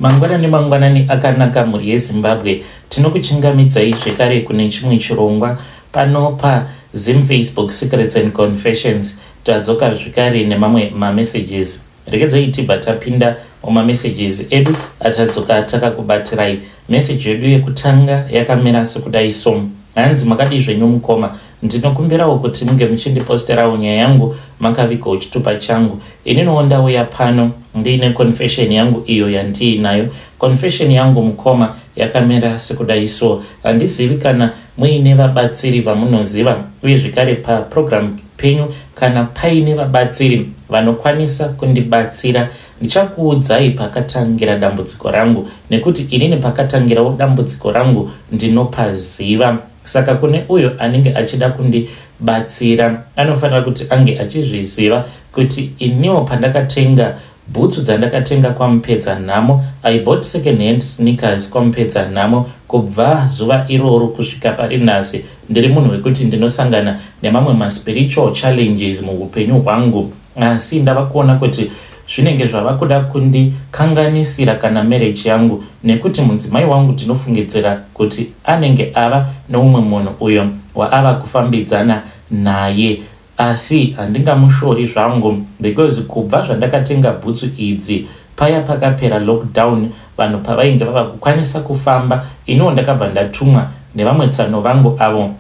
Mangwanani mangwanani akanaka mhuri yeZimbabwe. Tinokuchingamidzai zvekare kune chimwe chirongwa pano paZim Facebook Secrets and Confessions. Tadzoka zvekare nemamwe mamessages. Regedzai tibva tapinda mumamessages edu atadzoka takakubatirai. Message yedu yekutanga yakamira sekudai so. Hanzi makadii zvenyu mukoma? Ndinokumbirawo kuti munge muchindiposterawo nyaya yangu makavigawo chitupa changu. Ininiwo ndauya pano ndiine confession yangu iyo yandiinayo. Confession yangu mukoma yakamira sekudai so. Handizivi kana muine vabatsiri vamunoziva uye zvekare paprogram penyu kana paine vabatsiri vanokwanisa kundibatsira ndichakuudzai pakatangira dambudziko rangu nekuti inini pakatangirawo dambudziko rangu ndinopaziva. Saka kune uyo anenge achida kundibatsira anofanira kuti ange achizviziva kuti iniwo pandakatenga bhutsu dzandakatenga kwaMupedza Nhamo, I bought second hand sneakers kwaMupedza Nhamo kubva zuva iroro kusvika pari nhasi ndiri munhu wekuti ndinosangana nemamwe maspiritual challenges muupenyu hwangu asi ndava kuona kuti zvinenge zvava kuda kundikanganisira kana marriage yangu nekuti mudzimai wangu tinofungidzira kuti anenge ava neumwe munhu uyo waava kufambidzana naye asi handingamushori zvangu because kubva zvandakatenga bhutsu idzi paya pakapera lockdown vanhu pavainge vava kukwanisa kufamba iniwo ndakabva ndatumwa nevamwe tsano vangu avo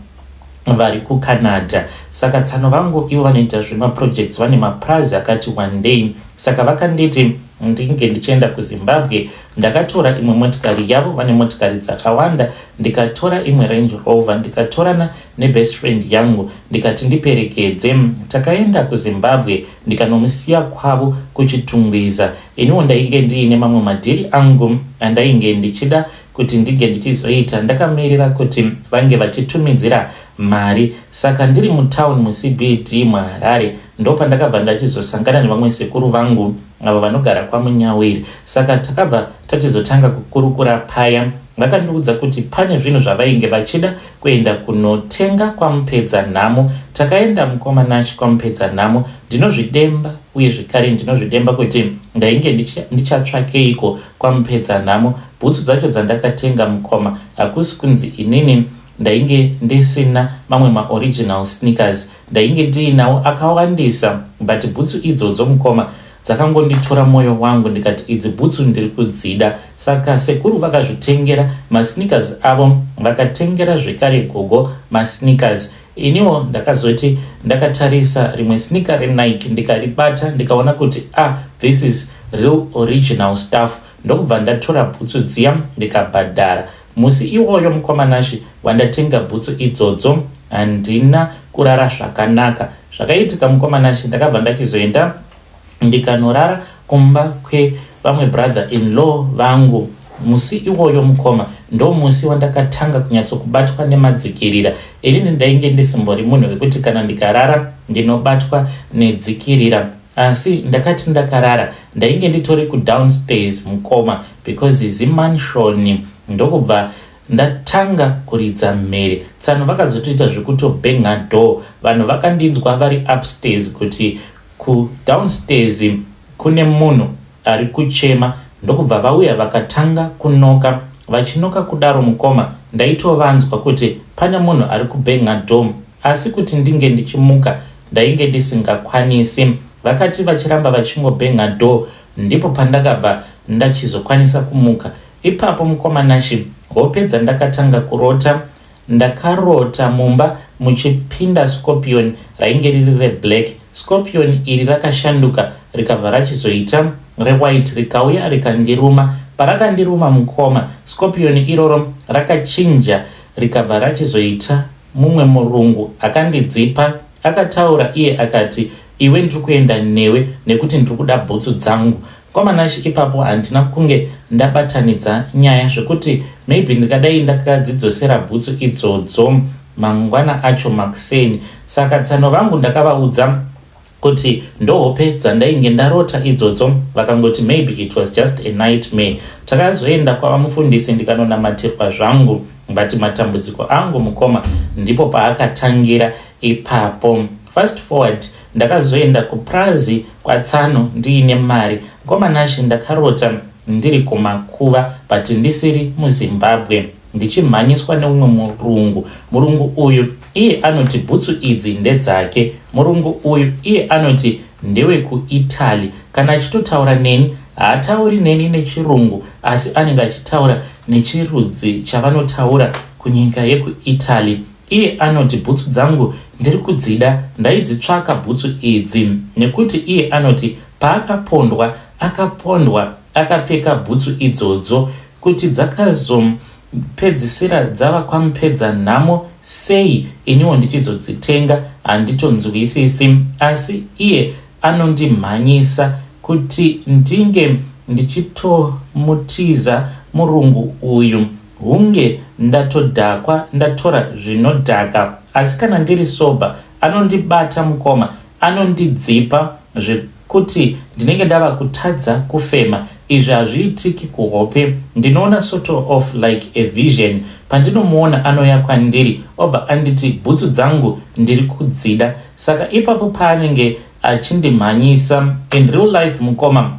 vari kuCanada. Saka tsano vangu ivo vanoita zvemaprojects vane mapurazi akati wandei. Saka vakanditi ndinge ndichienda kuZimbabwe. Ndakatora imwe motikari yavo, vane motikari dzakawanda. Ndikatora imwe Range Rover, ndikatorana nebest friend yangu ndikati ndiperekedze. Takaenda kuZimbabwe ndikanomusiya kwavo kuChitungwiza. Iniwo ndainge ndiine mamwe madhiri angu andainge ndichida kuti ndinge ndichizoita ndakamirira kuti vange vachitumidzira mari saka ndiri mutown muCBD muHarare ndopandakabva ndachizosangana nevamwe sekuru vangu avo vanogara kwaMunyawiri saka takabva tachizotanga kukurukura paya vakandiudza kuti pane zvinhu zvavainge vachida kuenda kunotenga kwaMupedza Nhamo takaenda mukoma Nash kwaMupedza Nhamo ndinozvidemba uye zvekare ndinozvidemba kuti ndainge ndichatsvakeiko kwaMupedza Nhamo Bhutsu dzacho dzandakatenga mukoma hakusi kunzi inini ndainge ndisina mamwe maoriginal sneakers ndainge ndiinawo akawandisa but bhutsu idzodzo mukoma dzakangonditora moyo wangu ndikati idzi bhutsu ndiri kudzida saka sekuru vakazvitengera masneakers avo vakatengera zvekare gogo masneakers iniwo ndakazoti ndakatarisa rimwe sneaker reNike ndikaribata ndikaona kuti ah this is real original stuff Ndokubva ndatora bhutsu dziya ndikabhadhara. Musi iwoyo mukoma Nashy wandatenga bhutsu idzodzo handina kurara zvakanaka. Zvakaitika mukoma Nashy ndakabva ndachizoenda ndikanorara kumba kwevamwe brother in law vangu. Musi iwoyo mukoma ndomusi wandakatanga kunyatsokubatwa nemadzikirira. Inini ndainge ndisimbori munhu wekuti kana ndikarara ndinobatwa nedzikirira. Asi ndakati ndakarara ndainge nditori kudownstairs mukoma because zimansion ndokubva ndatanga kuridza mhere. Tsano vakazotoita zvekutobhenga door vanhu vakandinzwa vari upstairs kuti kudownstairs kune munhu ari kuchema ndokubva vauya vakatanga kunoka. Vachinoka kudaro mukoma ndaitovanzwa kuti pane munhu ari kubhenga door asi kuti ndinge ndichimuka ndainge ndisingakwanisi. Vakati vachiramba vachingobhenga door ndipo pandakabva ndachizokwanisa kumuka. Ipapo mukoma Nashy hope dzandakatanga kurota ndakarota mumba muchipinda scorpion rainge riri reblack. Scorpion iri rakashanduka rikabva rachizoita rewhite rikauya rikandiruma. Parakandiruma mukoma scorpion iroro rakachinja rikabva rachizoita Mumwe murungu akandidzipa akataura iye akati iwe ndiri kuenda newe nekuti ndiri kuda bhutsu dzangu. KwaManashe ipapo handina kunge ndabatanidza nyaya zvekuti maybe ndingadai ndakadzidzosera bhutsu idzodzo mangwana acho makuseni. Saka tsano vangu ndakavaudza kuti ndohope dzandainge ndarota idzodzo vakangoti maybe it was just a nightmare. Takazoenda kwavamufundisi ndikanonamatirwa zvangu but matambudziko angu mukoma ndipo paakatangira ipapo. Fast forward ndakazoenda kupurazi kwatsano ndiine mari. Mukoma Nashe ndakarota ndiri kumakuva but ndisiri muZimbabwe ndichimhanyiswa neumwe murungu. Murungu uyu iye anoti bhutsu idzi ndedzake. Murungu uyu iye anoti ndewekuItaly. Kana achitotaura neni haatauri neni nechirungu asi anenge achitaura nechirudzi chavanotaura kunyika yekuItaly. Iye anoti bhutsu dzangu ndiri kudzida, ndaidzitsvaka bhutsu idzi nekuti iye anoti paakapondwa akapondwa akapfeka bhutsu idzodzo. Kuti dzakazopedzisira dzava kwamupedza nhamo sei iniwo ndichizodzitenga handitonzwisisi asi iye anondimhanyisa kuti ndinge ndichitomutiza murungu uyu hunge ndatodhakwa ndatora zvinodhaka asi kana ndiri sober anondibata mukoma anondidzipa zvekuti ndinenge ndava kutadza kufema. Izvi hazviitiki kuhope, ndinoona sort of like a vision. Pandinomuona anouya kwandiri obva anditi bhutsu dzangu ndiri kudzida. Saka ipapo paanenge achindimhanyisa in real life mukoma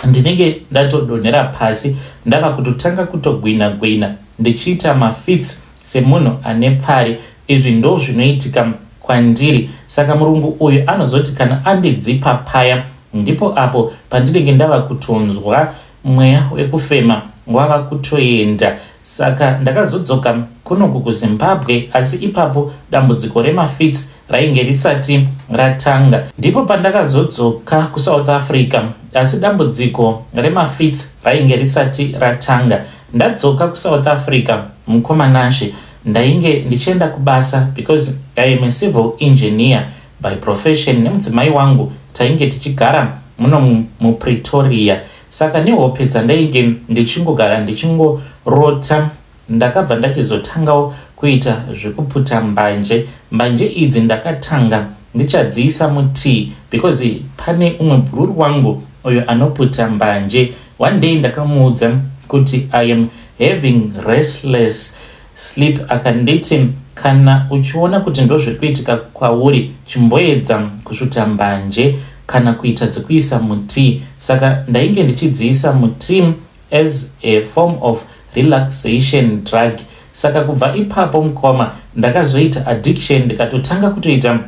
ndinenge ndatodonhera pasi ndava kutotanga kutogwina gwina ndichiita mafits semunhu ane pfari. Izvi ndo zvinoitika kwandiri. Saka murungu uyu anozoti kana andidzipa paya ndipo apo pandinenge ndava kutonzwa mweya wekufema wava kutoenda. Saka ndakazodzoka kunoku kuZimbabwe asi ipapo dambudziko remafits rainge risati ratanga. Ndipo pandakazodzoka kuSouth Africa asi dambudziko remafits rainge risati ratanga. Ndadzoka kuSouth Africa mukoma Nashe ndainge ndichienda kubasa because I am a civil engineer by profession. Nemudzimai wangu tainge tichigara muno muPretoria. Saka nehope dzandainge ndichingogara ndichingorota ndakabva ndachizotangawo kuita zvekuputa mbanje. Mbanje idzi ndakatanga ndichadziisa mutii because pane umwe bhururu wangu uyo anoputa mbanje. One day ndakamuudza kuti I am having restless sleep, akanditi kana uchiona kuti ndozviri kuitika kwauri chimboedza kusvuta mbanje kana kuita dzekuisa mutii. Saka ndainge ndichidziisa mutii as a form of relaxation drug. Saka kubva ipapo mukoma ndakazoita addiction ndikatotanga kutoita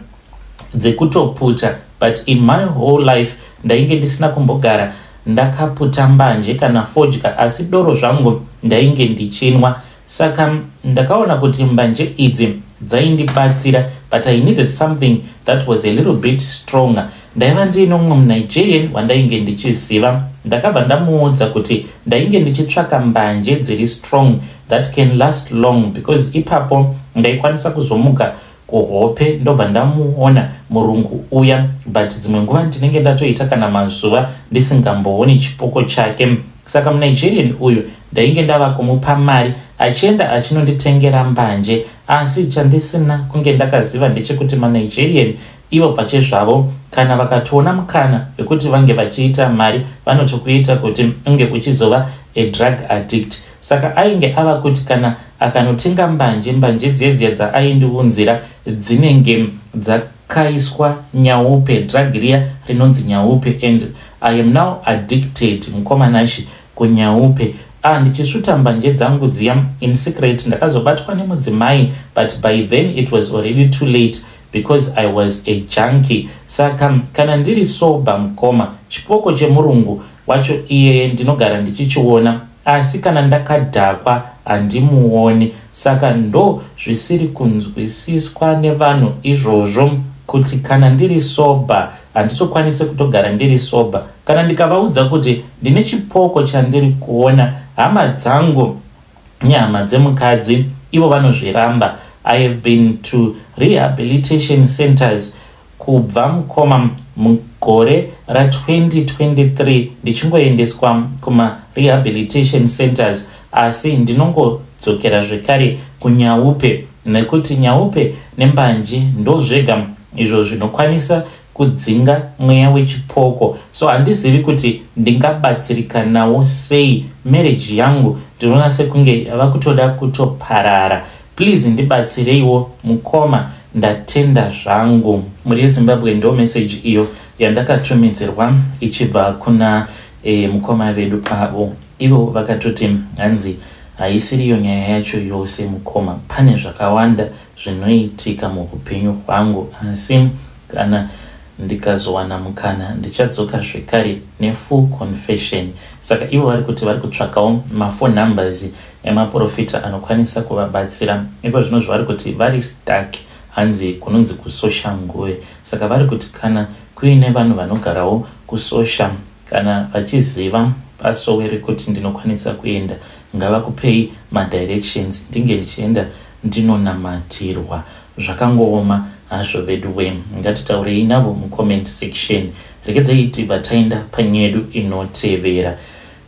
dzekutoputa, but in my whole life ndainge ndisina kumbogara ndakaputa mbanje kana fodya, asi doro zvangu ndainge ndichinwa. Saka ndakaona kuti mbanje idzi dzaindibatsira, but I needed something that was a little bit stronger. Ndaiva ndiine umwe muNigerian wandainge ndichiziva. Ndakabva ndamuudza kuti ndainge ndichitsvaka mbanje dziri strong that can last long because ipapo ndaikwanisa kuzomuka kuhope ndobva ndamuona murungu uya, but dzimwe nguva ndinenge ndatoita kana mazuva ndisingambooni chipoko chake. Saka muNigerian uyu ndainge ndava kumupa mari achienda achinonditengera mbanje, asi chandisina kunge ndakaziva ndechekuti maNigerian ivo pachezvavo kana vakatoona mukana wekuti vange vachiita mari vanotokuita kuti unge uchizova a drug addict. Saka ainge ava kuti kana akanotenga mbanje, mbanje dziye dziya dzaaindiunzira dzinenge dzakaiswa nyaupe, drug riya rinonzi nyaupe, and I am now addicted mukoma Nashe kunyaupe. Ndichisvuta mbanje dzangu dziya in secret. Ndakazobatwa nemudzimai, but by then it was already too late because I was a junkie. Saka kana ndiri sober mukoma, chipoko chemurungu wacho iyeye ndinogara ndichichiona, asi kana ndakadhakwa handimuoni. Saka ndo zvisiri kunzwisiswa nevanhu izvozvo kuti kana ndiri sober handitokwanisi kutogara ndiri sober. Kana ndikavaudza kuti ndine chipoko chandiri kuona, hama dzangu nehama dzemukadzi ivo vanozviramba. I have been to rehabilitation centers kubva mukoma mugore ra2023 ndichingoendeswa kumarehabilitation centers, asi ndinongodzokera zvekare kunyaupe nekuti nyaupe nembanje ndo zvega izvo zvinokwanisa kudzinga mweya wechipoko. So handizivi kuti ndingabatsirikanawo sei. Marriage yangu ndinoona sekunge yava kutoda kutoparara. Please ndibatsireiwo mukoma, ndatenda zvangu. Mhuri yeZimbabwe, ndo message iyo yandakatumidzirwa ichibva kuna e, mukoma vedu avo ivo vakatoti hanzi haisiriyo nyaya yacho yose mukoma pane zvakawanda zvinoitika muupenyu hwangu asi kana ndikazowana mukana ndichadzoka zvekare nefull confession. Saka ivo vari kuti vari kutsvakawo maphone numbers emaporofita anokwanisa kuvabatsira. Iko zvino zvavari kuti vari stuck hanzi kunonzi kuSoshanguve. Saka vari kuti kana kuine vanhu vanogarawo kuSosha kana vachiziva pasowe rekuti ndinokwanisa kuenda ngavakupei madirections ndinge ndichienda ndinonamatirwa. Zvakangooma hazvo veduwee. Ngatitaurei navo mucomment section. Regedzai tibva taenda panyedu inotevera.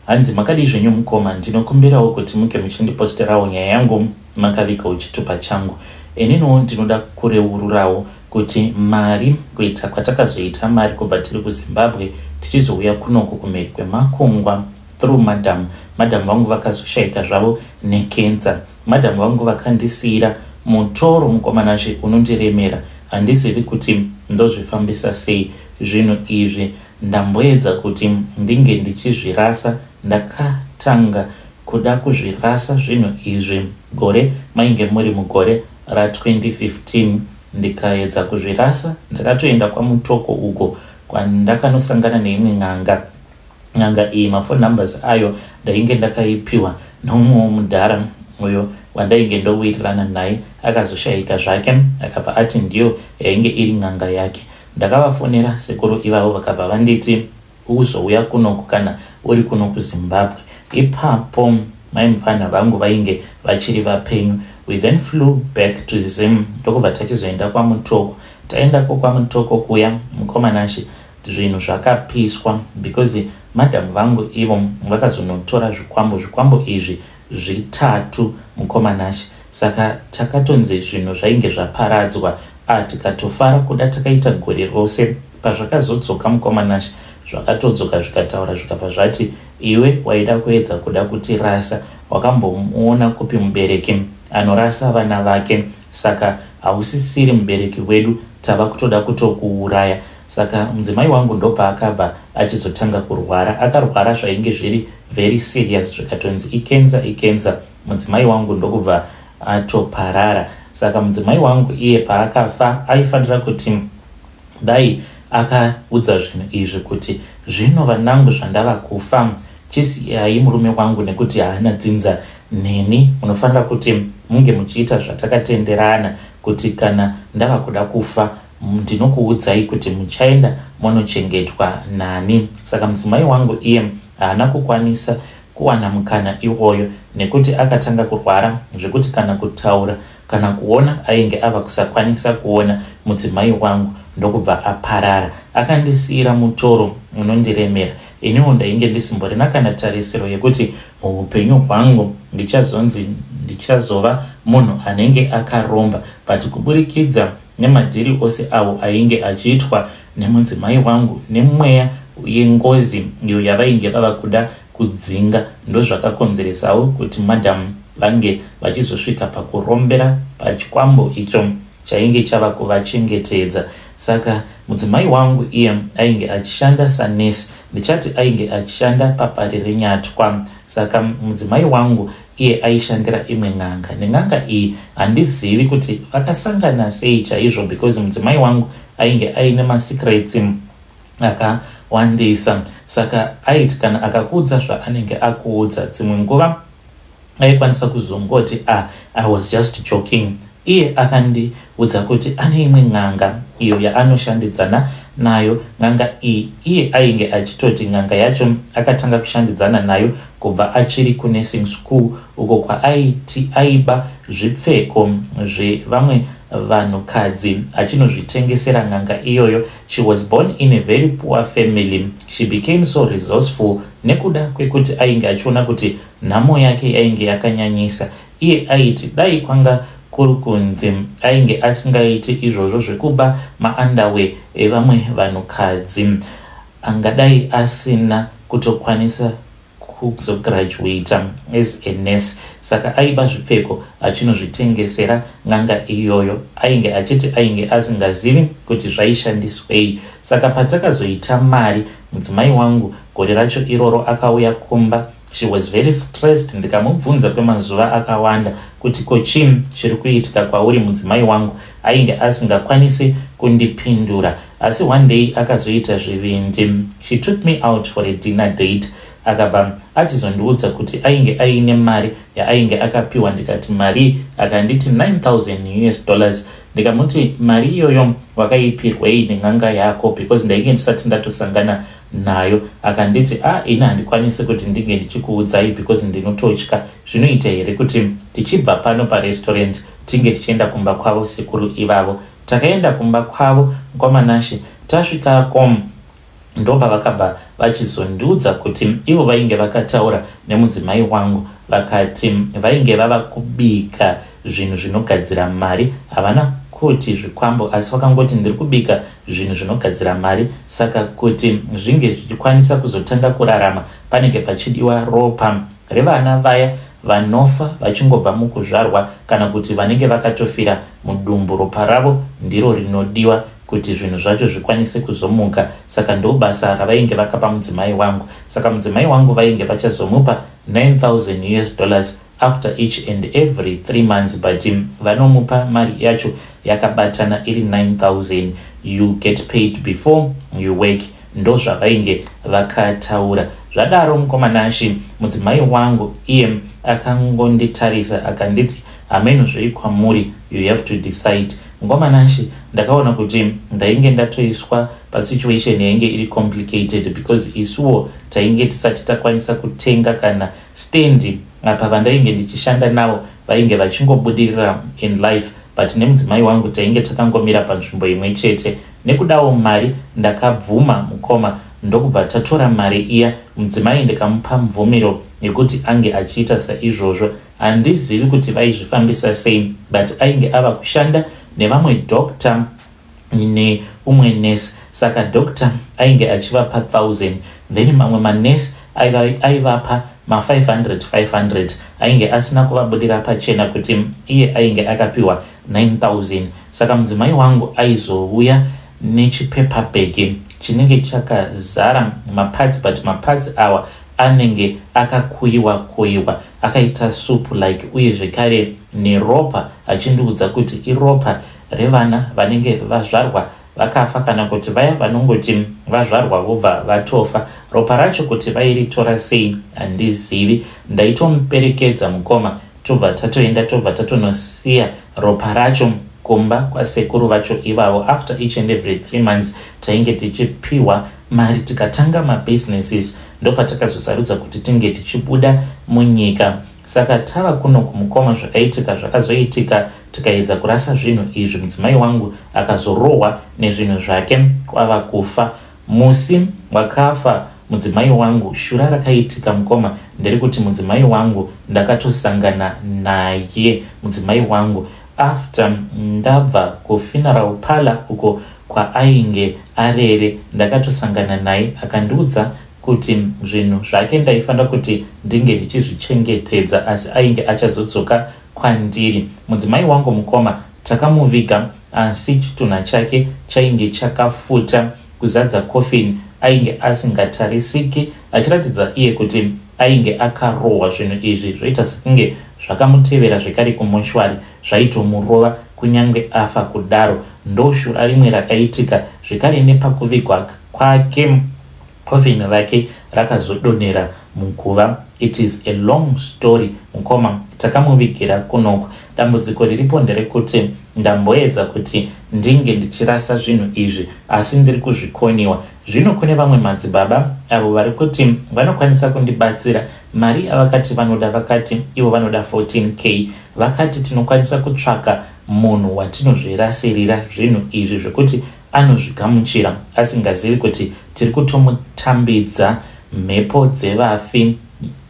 Hanzi makadii zvenyu mukoma ndinokumbirawo kuti muke muchindiposterawo nyaya yangu makavigawo chitupa changu. Ininiwo ndinoda kureururawo kuti mari kuita kwatakazoita mari kubva tiri kuZimbabwe tichizouya kunoku kumhiri kwemakungwa through madam. Madam vangu vakazoshaika zvavo necancer. Madam vangu vakandisiira mutoro mukoma Nashe unondiremera handizivi kuti ndozvifambisa sei zvinhu izvi ndamboedza kuti ndinge ndichizvirasa ndakatanga kuda kuzvirasa zvinhu izvi gore mainge muri mugore ra 2015 ndikaedza kuzvirasa ndakatoenda kwaMutoko uko kwandakanosangana neimwe n'anga N'anga iyi maphone numbers ayo ndainge ndakaipiwa neumwewo mudhara uyo wandainge ndowirirana naye akazoshaika zvake akabva ati ndiyo yainge iri n'anga yake. Ndakavafonera sekuru ivavo vakabva vanditi uzouya kunoku kana uri kuno kuZimbabwe. Ipapo mai mupfanha vangu vainge vachiri vapenyu. We then flew back to Zim ndokubva tachizoenda kwaMutoko. Taendako kwaMutoko kuya mukoma Nashe Zvinhu zvakapiswa because madam vangu ivo vakazonotora zvikwambo zvikwambo izvi zvitatu mukoma Nashe saka takatonzi zvinhu zvainge zvaparadzwa ah tikatofara kuda takaita gore rose pazvakazodzoka mukoma Nashe zvakatodzoka zvikataura zvikabva zvati iwe waida kuedza kuda kutirasa wakambomuona kupi mubereki anorasa vana vake saka hausisiri mubereki wedu tava kutoda kutokuuraya Saka mudzimai wangu ndopaakabva achizotanga kurwara. Akarwara zvainge zviri very serious zvikatonzi icancer icancer mudzimai wangu ndokubva atoparara. Saka mudzimai wangu iye paakafa aifanira kuti dai akaudza zvinhu izvi kuti zvino vanangu zvandava kufa chisiyai murume wangu nekuti haana dzinza neni munofanira kuti munge muchiita zvatakatenderana kuti kana ndava kuda kufa Ndinokuudzai kuti muchaenda monochengetwa nani. Saka mudzimai wangu iye haana kukwanisa kuwana mukana iwoyo nekuti akatanga kurwara zvekuti kana kutaura kana kuona ainge ava kusakwanisa kuona mudzimai wangu ndokubva aparara. Akandisiira mutoro unondiremera. Iniwo ndainge ndisimborina kana tarisiro yekuti muupenyu hwangu ndichazonzi ndichazova munhu anenge akaromba but kuburikidza nemadhiri ose awo ainge achiitwa nemudzimai wangu nemweya yengozi iyo yavainge vava kuda kudzinga ndozvakakonzeresawo kuti madam vange vachizosvika pakurombera pachikwambo icho chainge chava kuvachengetedza. Saka mudzimai wangu iye ainge achishanda sanesi ndichati ainge achishanda paParirenyatwa. Saka mudzimai wangu iye aishandira imwe n'anga nen'anga iyi handizivi kuti vakasangana sei chaizvo because mudzimai wangu ainge aine masecrets akawandisa saka aiti kana akakuudza zvaanenge akuudza dzimwe nguva aikwanisa kuzongoti ah, I was just joking Iye akandiudza kuti ane imwe n'anga iyo yaanoshandidzana nayo. N'anga iyi iye ainge achitoti n'anga yacho akatanga kushandidzana nayo kubva achiri kunursing school uko kwaaiti aiba zvipfeko zvevamwe vanhukadzi achinozvitengesera n'anga iyoyo. She was born in a very poor family. She became so resourceful nekuda kwekuti ainge achiona kuti nhamo yake yainge yakanyanyisa. Iye aiti dai kwanga kuri kunzi ainge asingaiti izvozvo zvekuba maunderwear evamwe vanhukadzi angadai asina kutokwanisa kuzograduater as a nurse. Saka aiba zvipfeko achinozvitengesera n'anga iyoyo. Ainge achiti ainge asingazivi kuti zvaishandiswei. Saka patakazoita mari Mudzimai wangu gore racho iroro akauya kumba, she was very stressed. Ndikamubvunza kwemazuva akawanda kuti ko chii chiri kuitika kwauri mudzimai wangu. Ainge asingakwanisi kundipindura, asi one day akazoita zvivindi. She took me out for a dinner date. Akabva achizondiudza kuti ainge aine mari yaainge akapiwa. Ndikati mari? Akanditi 9000 US dollars. Ndikamuti mari iyoyo wakaipirwei nen'anga yako, because ndainge ndisati ndatosangana nayo. Akanditi a ah, ini handikwanisi kuti ndinge ndichikuudzai because ndinototya. Zvinoita here kuti tichibva pano parestaurant tinge tichienda kumba kwavo sekuru ivavo? Takaenda kumba kwavo kwaManashe. Tasvikako ndopavakabva vachizondiudza kuti ivo vainge vakataura nemudzimai wangu, vakati vainge vava kubika zvinhu zvinogadzira mari. Havana kuti zvikwambo, asi vakangoti ndiri kubika zvinhu zvinogadzira mari, saka kuti zvinge zvichikwanisa kuzotanga kurarama panenge pachidiwa ropa revana vaya vanofa vachingobva mukuzvarwa kana kuti vanenge vakatofira mudumbu. Ropa ravo ndiro rinodiwa kuti zvinhu zvacho zvikwanise kuzomuka. Saka ndo basa ravainge vakapa mudzimai wangu. Saka mudzimai wangu vainge vachazomupa 9000 US dollars after each and every 3 months, but vanomupa mari yacho yakabatana iri 9000. You get paid before you work, ndo zvavainge vakataura. Zvadaro mukomanashi, mudzimai wangu iye akangonditarisa akanditi hameno zvei kwamuri, you have to decide. Mukomanashi, ndakaona kuti ndainge ndatoiswa pasituation yainge iri complicated, because isuwo tainge tisati takwanisa kutenga kana stendi. Apa vandainge ndichishanda navo vainge vachingobudirira in life, but nemudzimai wangu tainge takangomira panzvimbo imwe chete. Nekudawo mari ndakabvuma mukoma, ndokubva tatora mari iya. Mudzimai ndikamupa mvumiro yekuti ange achiita saizvozvo. Handizivi kuti vaizvifambisa sei, but ainge ava kushanda nevamwe doctor neumwe nurse. Saka doctor ainge achivapa 1000, then mamwe manesi aivapa ma500 500. Ainge asina kuvabudira pachena kuti iye ainge akapiwa 9000. Saka mudzimai wangu aizouya nechipaper bag chinenge chakazara maparts, but maparts awa anenge akakuyiwa kuyiwa akaita soup like, uye zvekare neropa, achindiudza kuti iropa revana vanenge vazvarwa vakafa kana kuti vaya vanongoti vazvarwa vobva vatofa. Ropa racho kuti vairitora sei handizivi. Ndaitomuperekedza mukoma, tobva tatoenda, tobva tatonosiya ropa racho kumba kwasekuru vacho ivavo. After each and every 3 months tainge tichipiwa mari. Tikatanga mabusinesses, ndopatakazosarudza kuti tinge tichibuda munyika. Saka tava kuno kumukoma, zvakaitika zvakazoitika, tikaedza kurasa zvinhu izvi. Mudzimai wangu akazorohwa nezvinhu zvake kwava kufa. Musi wakafa mudzimai wangu, shura rakaitika mukoma nderekuti mudzimai wangu ndakatosangana naye mudzimai wangu after ndabva kufuneral parlor uko kwaainge arere. Ndakatosangana naye, akandiudza kuti zvinhu zvake ndaifanira kuti ndinge ndichizvichengetedza, asi ainge achazodzoka kwandiri. Mudzimai wangu mukoma takamuviga, asi chitunha chake chainge chakafuta kuzadza coffin. Ainge asingatarisiki, achiratidza iye kuti ainge akarohwa. Zvinhu izvi zvoita sekunge zvakamutevera zvekare kumoshwari, zvaitomurova kunyange afa kudaro. Ndoshura rimwe rakaitika zvekare nepakuvigwa kwake, coffin rake rakazodonhera muguva. It is a long story mukoma. Takamuvigira kunoko. Dambudziko riripo nderekuti ndamboedza kuti ndinge ndichirasa zvinhu izvi, asi ndiri kuzvikoniwa. Zvino kune vamwe madzibaba avo vari kuti vanokwanisa kundibatsira. Mari avakati vanoda, vakati ivo vanoda 14K. Vakati tinokwanisa kutsvaka munhu watinozvirasirira zvinhu izvi zvekuti anozvigamuchira asingazivi kuti tiri kutomutambidza mhepo dzevafi,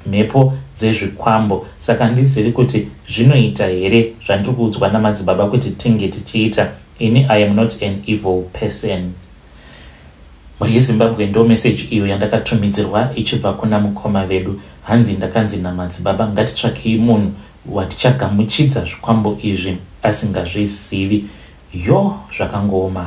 mhepo dzezvikwambo. Saka handizivi kuti zvinoita here zvandiri kuudzwa namadzibaba kuti tinge tichiita. Ini I am not an evil person. Mhuri yeZimbabwe, ndo meseji iyo yandakatumidzirwa ichibva kuna mukoma vedu. Hanzi ndakanzi namadzibaba ngatitsvakei munhu watichagamuchidza zvikwambo izvi asingazvizivi. Yo, zvakangooma.